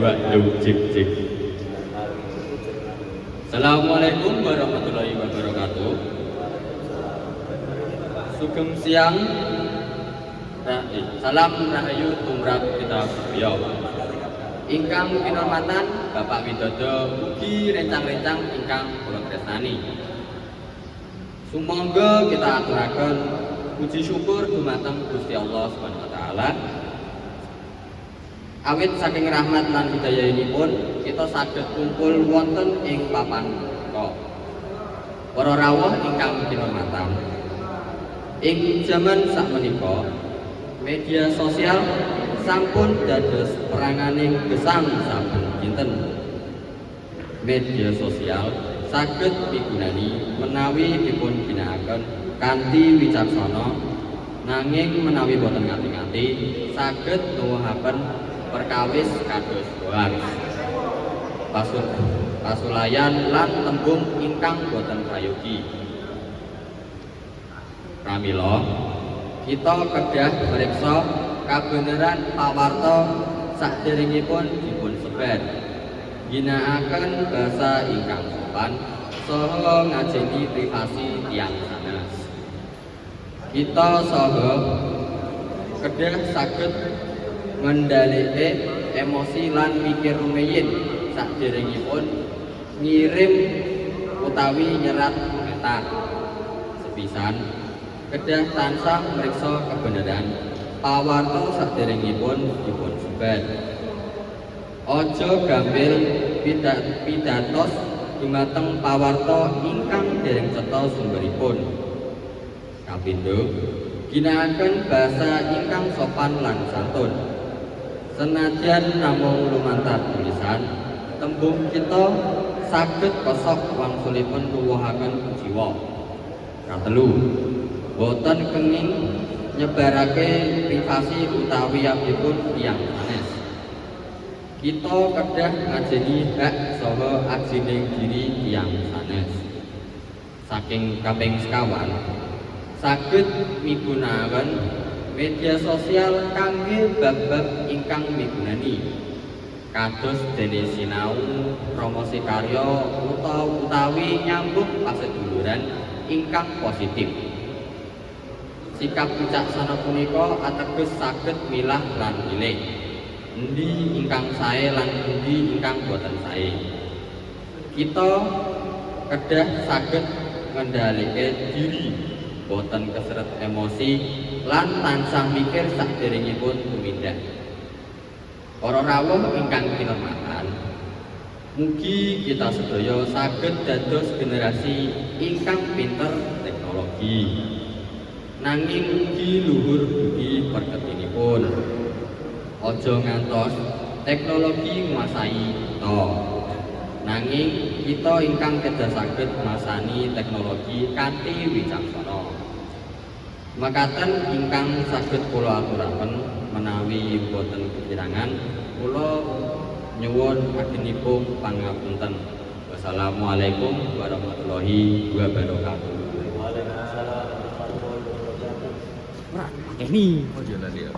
2, 2, cek cek. Assalamualaikum warahmatullahi wabarakatuh. Sugeng siang. Salam rahayu tumrap kita sedaya. Ingkang kinurmatan Bapak Widodo ugi rencang-rencang ingkang kula tresnani. Sumangga kita aturaken puji syukur dumateng Gusti Allah Subhanahu wa taala. Awit saking rahmat lan hidayahipun kita saged kumpul wonten ing papan punika. Para rawuh ingkang kinurmatan. Ing jaman sakmenika media sosial sampun dados peranganing gesang saben dinten. Media sosial saged migunani menawi dipun ginakaken kanthi wicaksana, nanging menawi boten ngati-ngati saged nuwuhaken perkawis kados hoaks, pasulayan lan tembung ingkang boten prayogi. Pramila kita kedah mriksa kabeneran pawarta saderengipun dipun sebar. Ginakaken basa ingkang sopan saha ngajeni privasi tiyang sanes. Kita saha kedah saged ngendhalike emosi lan mikir rumiyin saderengipun ngirim utawi nyerat komentar. Sepisan, kedah tansah mriksa kebeneran pawarta saderengipun dipun sebar. Aja gampil pidatos dumateng pawarta ingkang dereng cetha sumberipun. Kapindho, ginakaken basa ingkang sopan lan santun. Senadyan namung lumantar tulisan, tembung kita saged kosok wangsulipun nuwuhaken jiwa. Katelu, boten kenging nyebarake privasi utawi wiyaripun tiyang sanes. Kita kedah ngajeni hak saha ajining diri tiyang sanes. Saking kaping sekawan, saged migunakaken media sosial kangge bab-bab ingkang migunani. Kados dene sinau, promosi karya utawa utawi nyambung paseduluran ingkang positif. Sikap wicaksana punika ateges saged milah lan milih endi ingkang sae lan endi ingkang boten sae. Kita kedah saged ngendhalike diri, boten keseret emosi lan tansah mikir saderengipun tumindak. Para rawuh ingkang kinurmatan, mugi kita sedaya saged dados generasi ingkang pinter teknologi, nanging ugi luhur budi perketinipun. Aja ngantos teknologi nguasai kita, nanging kita ingkang kedah saged nguasani teknologi kanthi wicaksana. Makaten ingkang saged kula aturaken, menawi boten kekirangan kula nyuwun agenipun pangapunten. Wassalamualaikum warahmatullahi wabarakatuh. Waalaikumsalam warahmatullahi wabarakatuh. Ora, ini. Oh, jalan ya.